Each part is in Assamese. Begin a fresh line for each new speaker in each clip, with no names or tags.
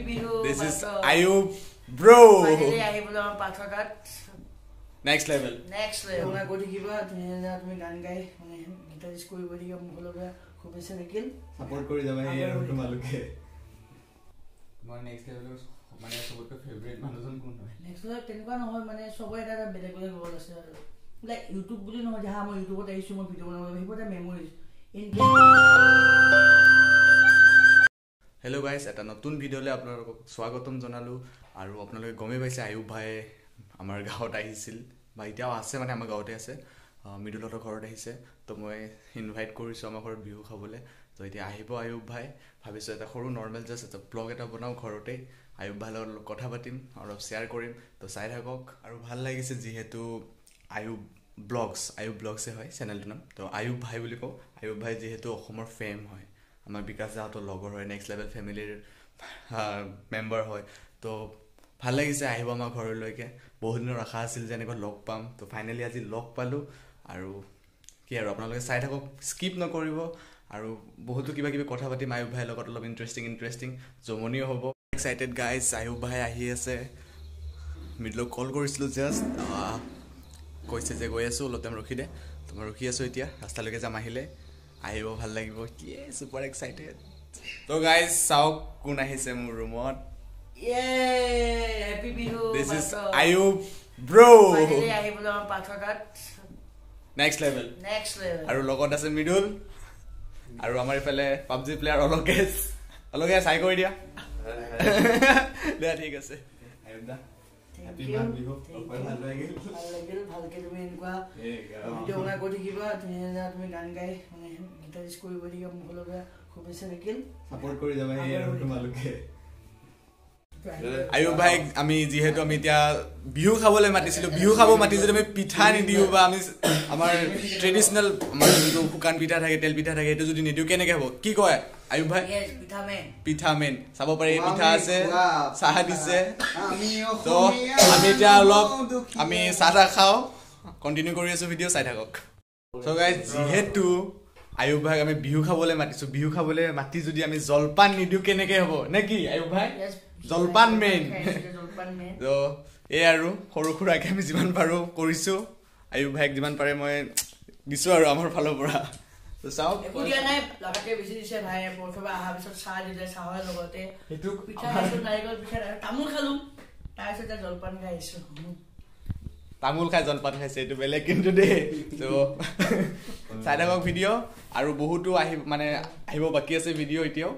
Bihu.
This is Ayub bro.
Finally আহিবলৈ আমাৰ পাথৰঘাট।
Next level.
Next level. শুনা গৈ থাকিবা, ধুনীয়া তুমি গান গাই মানে গিটাৰিষ্ট কৰিব থাকিবা, মোৰ ফালৰ পৰা শুভেচ্ছা থাকিল।
ছাপোৰ্ট কৰি যাবা সেই আৰু তোমালোকে। তোমাৰ নেক্সট লেভেলৰ মানে চবতকৈ ফেভৰেট মানুহজন কোন হয়?
নেক্সট লেভেল তেনেকুৱা নহয়, মানে চবৰে এটা এটা বেলেগ বেলেগ ৰ'ল আছে আৰু। লাইক ইউটিউব বুলি নহয় যে হা মই ইউটিউবত আহিছোঁ, মই ভিডিঅ' বনাব লাগিব, সেইবোৰ এটা মেমৰিজ।
হেল্ল' গাইজ, এটা নতুন ভিডিঅ'লৈ আপোনালোকক স্বাগতম জনালোঁ। আৰু আপোনালোকে গমেই পাইছে আয়ুব ভাই আমাৰ গাঁৱত আহিছিল বা এতিয়াও আছে, মানে আমাৰ গাঁৱতে আছে, মৃদুলহঁতৰ ঘৰত আহিছে। তো মই ইনভাইট কৰিছোঁ আমাৰ ঘৰত বিহু খাবলৈ। তো এতিয়া আহিব আয়ুব ভাই। ভাবিছোঁ এটা সৰু নৰ্মেল জাষ্ট এটা ব্লগ এটা বনাওঁ ঘৰতেই, আয়ুব ভাইৰ লগত অলপ কথা পাতিম, অলপ শ্বেয়াৰ কৰিম। তো চাই থাকক। আৰু ভাল লাগিছে যিহেতু আয়ুব ব্লগছ, আয়ুব ব্লগছে হয় চেনেলটোৰ নাম। তো আয়ুব ভাই বুলি কওঁ। আয়ুব ভাই যিহেতু অসমৰ ফেম হয়, আমাৰ বিকাশ দাহঁতৰ লগৰ হয়, নেক্সট লেভেল ফেমিলিৰ মেম্বাৰ হয়। তো ভাল লাগিছে আহিব আমাৰ ঘৰলৈকে। বহুত দিনৰ আশা আছিল যে এনেকুৱা লগ পাম, তো ফাইনেলি আজি লগ পালোঁ। আৰু কি আৰু আপোনালোকে চাই থাকক, স্কিপ নকৰিব। আৰু বহুতো কিবা কিবি কথা পাতিম আয়ুব ভাইৰ লগত, অলপ ইণ্টাৰেষ্টিং ইণ্টাৰেষ্টিং জমনিও হ'ব। এক্সাইটেড গাইজ, আয়ুব ভাই আহি আছে। মৃদুলক কল কৰিছিলোঁ জাষ্ট, কৈছে যে গৈ আছোঁ, অলপ টাইম ৰখি দে। তো মই ৰখি আছোঁ এতিয়া, ৰাস্তালৈকে যাম, আহিলে আহিব ভাল লাগিব। কি ছুপাৰ এক্সাইটেড। তো গাইজ চাওক কোন আহিছে মোৰ ৰুমত।
Happy Bihu.
This is Ayub bro.
Finally আহিবলৈ আমাৰ পাথৰঘাট।
Next level.
Next level.
আৰু লগত আছে মৃদুল আৰু আমাৰ ইফালে পাবজি প্লেয়াৰ অলকেশ। অলকেশ হাই কৰি দিয়া। দিয়া ঠিক আছে। আয়ুব দা, হেপী মাঘ বিহু। ভাল লাগিল,
ভাল লাগিল। ভালকে তুমি এনেকুৱা ভিডিঅ' বনাই গৈ থাকিবা, ধুনীয়া তুমি গান গাই মানে গিটাৰিষ্ট কৰিব থাকিবা, মোৰ ফালৰ পৰা শুভেচ্ছা থাকিল।
ছাপোৰ্ট কৰি যাবা সেই আৰু তোমালোকে। আয়ুব ভাইক আমি যিহেতু আমি এতিয়া বিহু খাবলৈ মাতিছিলোঁ, বিহু খাব মাতিছিলোঁ, আমি পিঠা নিদিওঁ বা আমি আমাৰ ট্ৰেডিশ্যনেল আমাৰ যোনটো শুকান পিঠা থাকে, তেল পিঠা থাকে, সেইটো যদি নিদিওঁ কেনেকৈ হ'ব? কি কয় আয়ুব ভাই? পিঠা মেইন। চাব পাৰি পিঠা আছে, চাহ দিছে। তো আমি এতিয়া অলপ আমি চাহ তাহ খাওঁ, কণ্টিনিউ কৰি আছোঁ ভিডিঅ', চাই থাকক। চ' গাইজ, যিহেতু আয়ুব ভাইক আমি বিহু খাবলৈ মাতিছোঁ, বিহু খাবলৈ মাতি যদি আমি জলপান নিদিওঁ কেনেকৈ হ'ব নে কি আয়ুব ভাই? জলপান মেইন। তো এই আৰু সৰু সুৰাকৈ আমি যিমান পাৰোঁ কৰিছোঁ, আয়ুব ভাইক যিমান পাৰে মই দিছোঁ আৰু আমাৰ ফালৰ পৰা। তো চাওক,
একো দিয়া নাই, লগাতে বেছি দিছে ভাই। প্ৰথমে অহাৰ পিছত চাহ দিলে, চাহৰ লগতে সেইটো পিঠা খাইছোঁ, নাৰিকল পিঠা, তামোল খালোঁ, তাৰপিছত জলপান খাই আহিছোঁ।
তামোল খাই জলপান খাইছে, এইটো বেলেগ কিন্তু দেই। তো চাই থাকক ভিডিঅ', আৰু বহুতো আহিব, মানে আহিব বাকী আছে ভিডিঅ' এতিয়াও,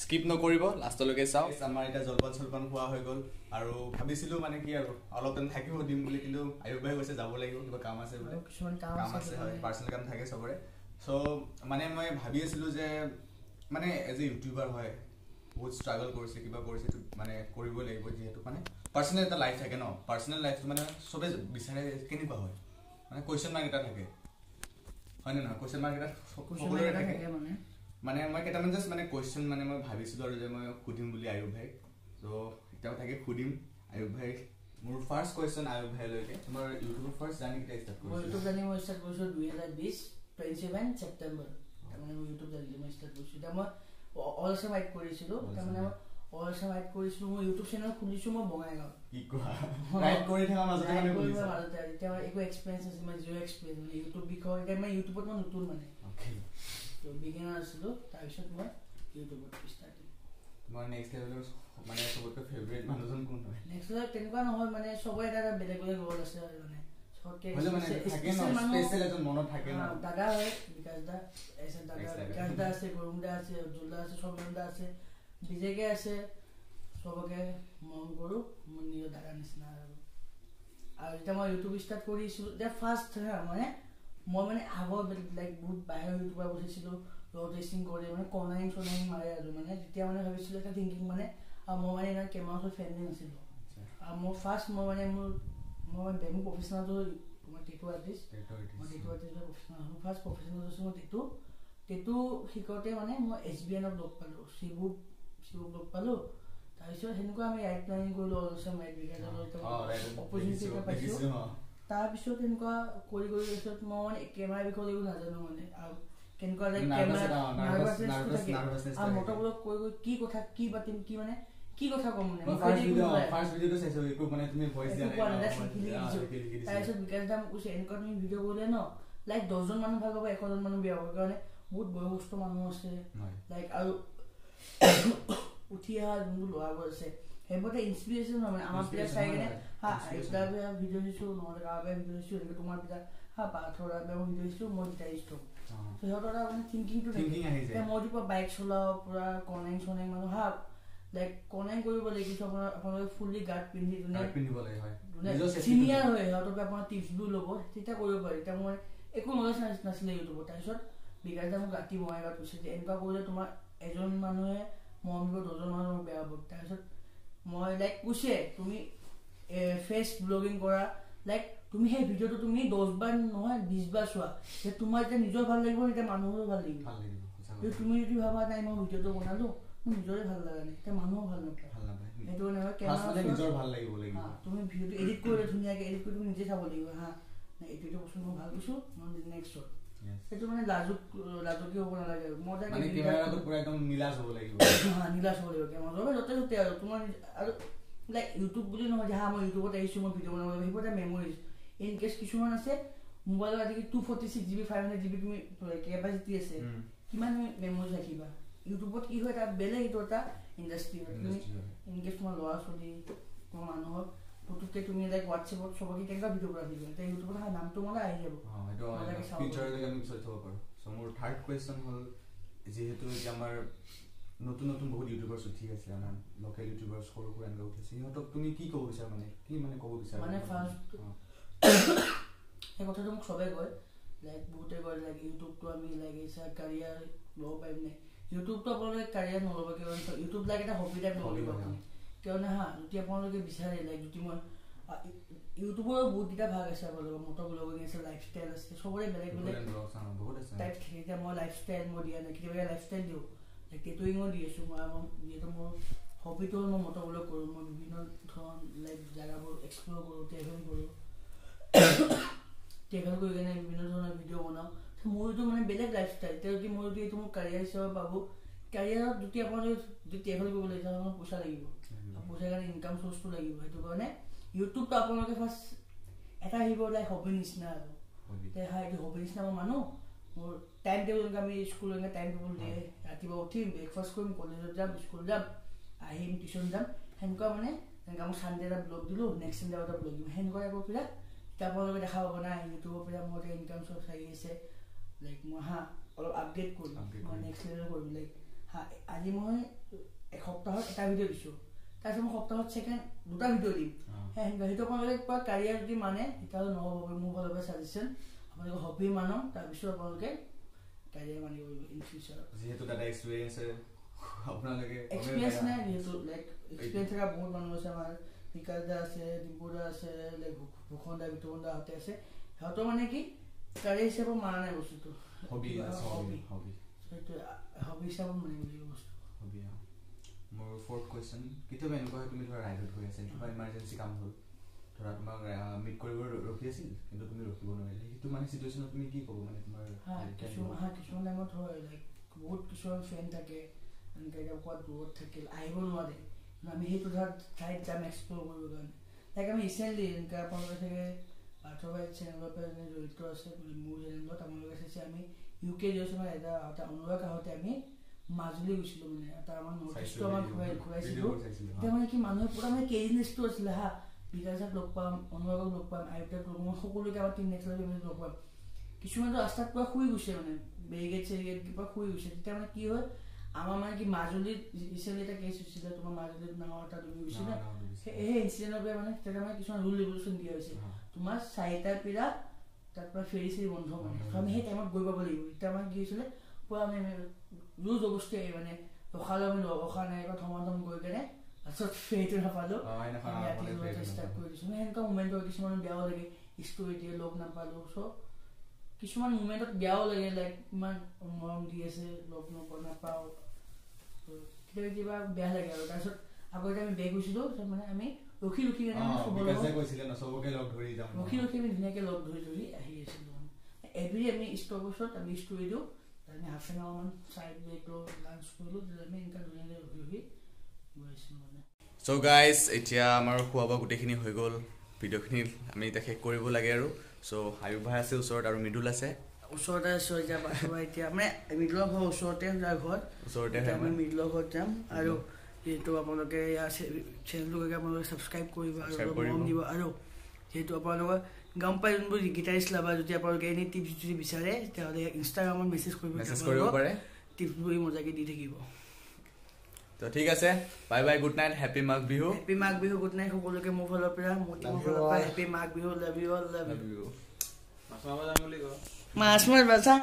স্কিপ নকৰিব, লাষ্টলৈকে চাওক। আমাৰ এতিয়া জলপান চলপান খোৱা হৈ গ'ল। আৰু ভাবিছিলোঁ মানে কি আৰু অলপ টাইম থাকিব দিম বুলি, কিন্তু আয়ুব ভাই কৈছে যাব লাগিব, কিবা কাম আছে বোলে, কাম আছে হয়, পাৰ্চনেল কাম থাকে চবৰে। চ' মানে মই ভাবি আছিলোঁ যে মানে এজ এ ইউটিউবাৰ হয়, বহুত ষ্ট্ৰাগল কৰিছে, কিবা কৰিছে, এইটো মানে কৰিবই লাগিব, যিহেতু মানে পাৰ্চনেল এটা লাইফ থাকে ন, পাৰ্চনেল লাইফটো মানে চবে বিচাৰে কেনেকুৱা হয়, মানে কুৱেশ্যন মাৰ্ক এটা থাকে, হয়নে নহয়? কুৱেশ্যন মাৰ্ক এটা সকলোৰে থাকে। মানে মই কেইটামান জাষ্ট মানে কুৱেশ্যন মানে মই ভাবিছিলোঁ আৰু যে মই সুধিম বুলি আয়ুব ভাইক। ত' এতিয়া থাকে সুধিম আয়ুব ভাইক। মোৰ ফাৰ্ষ্ট কুৱেশ্যন আয়ুব ভাইলৈকে, তোমাৰ ইউটিউবৰ ফাৰ্ষ্ট জাৰ্ণি কেতিয়া ষ্টাৰ্ট কৰিছিলা?
মই ইউটিউব জাৰ্ণি মই ষ্টাৰ্ট কৰিছোঁ 2020 27 ছেপ্টেম্বৰ। তাৰমানে মই ইউটিউব জাৰ্ণি মই ষ্টাৰ্ট কৰিছোঁ। এতিয়া মই অল আছাম ৰাইড কৰিছিলোঁ, তাৰমানে মই অল আছাম ৰাইড কৰিছিলোঁ। মই ইউটিউব চেনেল খুলিছোঁ মই বঙাইগাঁৱত।
কি কোৱা? ৰাইড কৰি থকা মাজতে মানে খুলিছা?
মাজতে। তেতিয়া মই একো এক্সপিৰিয়েঞ্চ নাছিল, মই জিৰ' এক্সপিৰিয়েঞ্চ মানে ইউটিউব বিষয়ে। এতিয়া মই ইউটিউবত মই নতুন মানে বিগিনাৰ আছিলোঁ। তাৰপিছত মই ইউটিউবত ষ্টাৰ্ট।
তোমাৰ নেক্সট লেভেলৰ মানে চবতকৈ ফেভৰেট মানুহজন কোন হয়?
নেক্সট লেভেল তেনেকুৱা নহয়, মানে চবৰে এটা এটা বেলেগ বেলেগ ৰ'ল আছে আৰু মানে দাদা হয় বিকাশ দা, দাদা বিকাশ দা আছে, গৰুণ দা আছে, উজ্জ্বল দা আছে, সৌমেন দা আছে, বিজেকে আছে, চবকে মৰম কৰোঁ মোৰ নিজৰ দাদাৰ নিচিনা। আৰু আৰু যেতিয়া মই ইউটিউব ষ্টাৰ্ট কৰিছিলোঁ তেতিয়া ফাৰ্ষ্ট মানে মই মানে আগৰ লাইক বহুত বাহিৰৰ ইউটিউবাৰ বচিছিলোঁ, ৰ' টেষ্টিং কৰে মানে কৰ্ণাৰিং চৰ্ণাৰিং মাৰে আৰু মানে তেতিয়া মানে ভাবিছিলোঁ এটা থিংকিং মানে, আৰু মই মানে ইমান কেমেৰা ওচৰত ফ্ৰেণ্ডলি নাছিলোঁ। আৰু মোৰ ফাৰ্ষ্ট মই মানে মোৰ মই বেমু প্ৰফেচনেলটো মই টেটু আৰ্টিষ্ট, মই টেটু আৰ্টিষ্ট প্ৰফেচনেল হ'লোঁ। ফাৰ্ষ্ট প্ৰফেচনেল হৈছোঁ মই টেটু। টেটু শিকোঁতে মানে মই এছ বি এনক লগ পালোঁ, শিবুক লগ পালোঁ। তাৰপিছত সেনেকুৱা আমি ৰাইড প্লেনিং কৰিলোঁ, অলপ ৰাইড অপৰচুনিটি এটা পাইছোঁ। তাৰপিছত এনেকুৱা কৰি কৰি তাৰপিছত মই মানে কেমেৰাৰ বিষয়ে একো নাজানো মানে, আৰু কেনেকুৱা লাইক কেমেৰা নাৰ্ভাছনেছটো থাকে আৰু মটৰবোৰক কৈ কৈ কি কথা কি পাতিম কি মানে কি কথা ক'ম মানে। তাৰপিছত বিকাশ দা মোক কৈছে এনেকুৱা তুমি ভিডিঅ' কৰিলে ন লাইক 10জন মানুহ ভাল পাব, 100জন মানুহ বেয়া পাব, কাৰণে বহুত বয়সস্থ মানুহ আছে লাইক আৰু উঠি অহা যোনবোৰ ল'ৰাবোৰ আছে সেইবোৰ এটা ইনস্পিৰেশ্যন হয় মানে আমাৰ পিতা চাই কেনে হা আয়ুষদাৰ বেয়া ভিডিঅ' দিছোঁ, নহ'লে কাৰোবাৰ বেয়া ভিডিঅ' দিছোঁ, এনেকৈ তোমাৰ পিতা হা পাথৰৰ বেয়া মই ভিডিঅ' দিছোঁ, মই গিটাৰিষ্ট হ'ম। সিহঁতৰ এটা মানে থিংকিংটো থাকে। মই যদি পুৰা বাইক চলাওঁ, পুৰা কনেং চনেং মানুহ হা লাইক কনেং কৰিব লাগিব, আপোনালোকে ফুল্লি গাৰ্ড পিন্ধি চিনিয়ৰ হয় সিহঁতৰ পৰা আপোনাৰ টিপছবোৰ ল'ব, তেতিয়া কৰিব পাৰি। এতিয়া মই একো নলেজ নাছিলে ইউটিউবত। তাৰপিছত বিকাশ দা মোক ৰাতি বঙাইগাঁৱত কৈছে যে এনেকুৱা কৰিলে তোমাৰ এজন মানুহে মৰম দিব, 10জন মানুহ বেয়া হ'ব। তাৰপিছত মই লাইক কৈছে তুমি ফেচ ব্লগিং কৰা, লাইক তুমি সেই ভিডিঅ'টো তুমি 10 বাৰ নহয় 20 বাৰ চোৱা, যে তোমাৰ এতিয়া নিজৰ ভাল লাগিব, তেতিয়া মানুহৰো ভাল লাগিব। তুমি যদি ভাবা নাই মই ভিডিঅ'টো বনালো মোৰ নিজৰে ভাল লগা নাই, তেতিয়া মানুহো ভাল নাপায়। সেইটো কাৰণে তুমি ভিডিঅ'টো এডিট কৰিলে ধুনীয়াকৈ এডিট কৰি তুমি নিজে চাব লাগিব, হা এইটো এইটো বস্তু মই ভাল পাইছোঁ, নেক্সট সেইটো মানে লাজুকী হ'ব নালাগে আৰু। মই নিলাজ হ'ব লাগিব কেমেৰা য'তে ত'তে আৰু তোমাৰ আৰু লাইক ইউটিউব বুলি নহয় যে হা মই ইউটিউবত আহিছোঁ মই ভিডিঅ' বনাব লাগিব, সেইবোৰ এটা মেমৰিজ। ইন কেছ কিছুমান আছে মোবাইলত আজিকালি 246 GB 500 GB তুমি কেপাচিটি আছে, কিমান তুমি মেমৰিজ ৰাখিবা। ইউটিউবত কি হয় এটা বেলেগ এইটো এটা ইণ্ডাষ্ট্ৰি হয়। তুমি ইন কেছ তোমাৰ ল'ৰা ছোৱালী তোমাৰ মানুহক পুতুককে তুমি লাইক হোৱাটছএপত চবকে কেনেকুৱা ভিডিঅ' বনাই দিবা, এতিয়া ইউটিউবত নামটো মানে আহি যাব।
মোৰ থাৰ্ড কুৱেশ্যন হ'ল, যিহেতু এতিয়া আমাৰ নতুন নতুন বহুত ইউটিউবাৰ্ছ উঠি আছে, আমাৰ লোকেল ইউটিউবাৰ্ছ সৰু সুৰা এনেকুৱা উঠি আছে, সিহঁতক তুমি কি ক'ব বিচাৰা, মানে কি মানে ক'ব বিচাৰা?
মানে ফাৰ্ষ্ট সেই কথাটো মোক চবেই কয়, লাইক বহুতে কয় লাইক ইউটিউবটো আমি লাইক কেৰিয়াৰ ল'ব পাৰিম নে? ইউটিউবটো আপোনালোকে কেৰিয়াৰ নল'ব, কিয় ইউটিউব লাইক এটা হবি টাইপ ল'ব লাগিব আপুনি। কিয়নো হা যদি আপোনালোকে বিচাৰে লাইক যদি মই ইউটিউবৰ বহুতকেইটা ভাগ আছে, আপোনালোকৰ মটৰ ব্লগিং আছে, লাইফষ্টাইল আছে, চবৰে বেলেগ বেলেগ টাইপ থাকে। এতিয়া মই লাইফষ্টাইল মই দিয়া নাই, কেতিয়াবা লাইফষ্টাইল দিওঁ, লাইক টেটুইঙো দি আছোঁ মই। যিহেতু মোৰ হবিটো হ'ল মই মটৰ ব্লগ কৰোঁ, মই বিভিন্ন ধৰণৰ লাইক জেগাবোৰ এক্সপ্ল'ৰ কৰোঁ, ট্ৰেভেল কৰোঁ, ট্ৰেভেল কৰি কেনে বিভিন্ন ধৰণৰ ভিডিঅ' বনাওঁ। মোৰ এইটো মানে বেলেগ লাইফষ্টাইল। এতিয়া যদি মই যদি এইটো মোৰ কেৰিয়াৰ হিচাপে পাবোঁ, কেৰিয়াৰত যদি আপোনালোকে যদি ট্ৰেভেল কৰিব লাগিছে আপোনাৰ পইচা লাগিব, পইচাৰ কাৰণে ইনকাম চ'ৰ্চটো লাগিব। সেইটো কাৰণে ইউটিউবটো আপোনালোকে ফাৰ্ষ্ট এটা আহিব লাইক হবি নিচিনা আৰু হা এইটো হবি নিচিনা মই মানুহ, মোৰ টাইম টেবুল যেনেকৈ আমি স্কুল এনেকৈ টাইম টেবুল দিয়ে, ৰাতিপুৱা উঠিম, ব্ৰেকফাষ্ট কৰিম, কলেজত যাম, স্কুল যাম, আহিম, টিউশ্যন যাম, সেনেকুৱা মানে তেনেকৈ মই ছানডে এটা ব্লগ দিলোঁ, নেক্সট ছানডে এটা ব্লগ দিম, সেনেকুৱা টাইপৰ বিলাক তেতিয়া আপোনালোকে দেখা পাব নাই ইউটিউবৰ পৰা মোৰ এটা ইনকাম চ'ৰ্চ আহি আছে। লাইক মই হা অলপ আপগ্ৰেড কৰিম, মই নেক্সট লেভেল কৰিম। লাইক হা আজি মই এসপ্তাহত এটা ভিডিঅ' দিছোঁ, তাৰপিছত মই সপ্তাহত ছেকেণ্ড 2টা ভিডিঅ' দিম, সেনেকুৱা। সেইটো আপোনালোকে কিবা কেৰিয়াৰ যদি মানে তেতিয়াহ'লে নহ'ব। মোৰ ফালৰ পৰা ছাজেশ্যন আপোনালোকে হবি মানক, তাৰপিছত আপোনালোকে কেৰিয়াৰ মানিব লাগিব ইন ফিউচাৰত।
যিহেতু দাদা এক্সপিৰিয়েঞ্চ আপোনালোকে
এক্সপিৰিয়েঞ্চ নাই, যিহেতু লাইক এক্সপিৰিয়েঞ্চ থকা বহুত মানুহ আছে, আমাৰ বিকাশ দা আছে, ডিম্পু দা আছে, লাইক ভূষণ দা, বিতুপন দাহঁতে আছে। সিহঁতৰ মানে কি কেৰিয়াৰ হিচাপত মানা নাই বস্তুটো,
হবি
সেইটোৱে হবি হিচাপত মানিব লাগিব বস্তু।
হবি। মোৰ ফ'ৰ্থ কুৱেশ্যন, কেতিয়াবা এনেকুৱা হয় তুমি ধৰা ৰাইডত গৈ আছা, কিবা ইমাৰ্জেঞ্চি কাম হ'ল, ধৰা তোমাক মিট কৰিব ৰখি আছিল কিন্তু তুমি ৰখিব নোৱাৰিলা, সেইটো মানে চিটুৱেশ্যনত তুমি কি ক'ব মানে তোমাৰ?
হা কিছুমান টাইমত হয়, লাইক বহুত কিছুমান ফ্ৰেণ্ড থাকে এনেকৈ এতিয়া ক'ৰবাত দূৰত থাকিল আহিব নোৱাৰে, কিন্তু আমি সেইটো ধৰা ঠাইত যাম এক্সপ্ল'ৰ কৰিবৰ কাৰণে। লাইক আমি ৰিচেণ্টলি এনেকৈ আপোনালোকে চাগে পাৰ্থবাই চেনেলৰ পৰা জড়িত আছে, মোৰ চেনেলত আপোনালোকে চাইছে, আমি ইউ কে গৈছোঁ মানে এটা অনুৰাগ আহোঁতে আমি মাজুলী গৈছিলোঁ, মানে এটা আমাৰ নৰ্থ ইষ্টটো আমাক ঘূৰাইছিলোঁ। তেতিয়া মানে কি মানুহে পূৰা মানে কেজিনেছটো আছিলে, হা বিকাশক লগ পাম, অনুৰাগক লগ পাম, আয়ুক্তক লগ পাম, সকলোকে আমাৰ টিম নেক্সট ফেমিলি লগ পাম। কিছুমানতো ৰাস্তাত পূৰা শুই গৈছে, মানে বেৰিকেড চেৰিকেড কিবা শুই গৈছে। তেতিয়া মানে কি হয় আমাৰ মানে কি মাজুলীত ৰিচেণ্টলি এটা কেছ হৈছিলে, তোমাৰ মাজুলীত নাও এটা ডুবি গৈছিলে, সেই ইনচিডেণ্টৰ পৰা মানে তেতিয়া মানে কিছুমান ৰুল ৰেগুলেশ্যন দিয়া হৈছে, তোমাৰ 4টাৰ পৰা তাত পৰা ফেৰী চেৰী বন্ধ, মানে আমি সেই টাইমত গৈ পাব লাগিব। তেতিয়া মানে কি হৈছিলে পূৰা আমি ৰুল জবস্তি মানে ৰখালো, আমি ৰখা নাই, থমাথম গৈ কেনে তাৰপিছত ফেৰীটো নাপালোঁ, ৰাতি ষ্টাৰ্ট কৰি দিছোঁ। সেনেকুৱা মুমেণ্ট হয়, কিছুমান বেয়াও লাগে, ষ্টৰি দিয়ে লগ নাপালোঁ। চ' কিছুমান মুমেণ্টত বেয়াও লাগে, লাইক ইমান মৰম দি আছে লগ নাপাওঁ, কেতিয়াবা কিবা বেয়া লাগে আৰু। তাৰপিছত আকৌ এতিয়া আমি বেগ গৈছিলোঁ, মানে আমি ৰখি ৰখি ৰখি ৰখি আমি ধুনীয়াকৈ লগ ধৰি ধৰি আহি আছিলোঁ। মানে এভৰি আমি ষ্টপৰ আমি ষ্টৰি দিওঁ, আমি হাফ এন আৱাৰমান চাই ব্ৰেক লওঁ, লাঞ্চ কৰিলোঁ, আমি এনেকুৱা ধুনীয়াকৈ ৰখি ৰখি গৈ আছিলোঁ মানে।
চ' গাইজ, এতিয়া আমাৰ খোৱা বোৱা গোটেইখিনি হৈ গ'ল। ভিডিঅ'খিনি আমি এতিয়া শেষ কৰিব লাগে আৰু। চ' আয়ুব ভাই আছে ওচৰত আৰু মৃদুল আছে।
ওচৰতে আছোঁ এতিয়া, পাছত এতিয়া মানে মৃদুলৰ ঘৰ ওচৰতে, যাৰ ঘৰত
ওচৰতে।
এতিয়া আমি মৃদুলৰ ঘৰত যাম। আৰু যিহেতু আপোনালোকে ইয়াৰ চেনেলটো গৈ আপোনালোকে ছাবস্ক্ৰাইব কৰিব আৰু
Subscribe
অলপ
কৰিব।
মৰম দিব। আৰু যিহেতু আপোনালোকৰ গম পাই যোনবোৰ গিটাৰিষ্ট লাভাৰ, যদি আপোনালোকে এনি টিপছ যদি বিচাৰে, তেতিয়াহ'লে ইনষ্টাগ্ৰামত মেছেজ কৰিব।
মেছেজ কৰিব পাৰে।
টিপছবোৰ মজাকৈ দি থাকিব।
তো ঠিক আছে, bye bye, good night, happy Magh Bihu.
Happy Magh Bihu, good night সকলোকে মোৰ ফালৰ পৰা, মোৰ টিমৰ ফালৰ পৰা happy Magh Bihu, love you all, love you.
Bihu.
মাছ মাৰিব যাম বুলি কওঁ।
মাছ মাছ বাচা।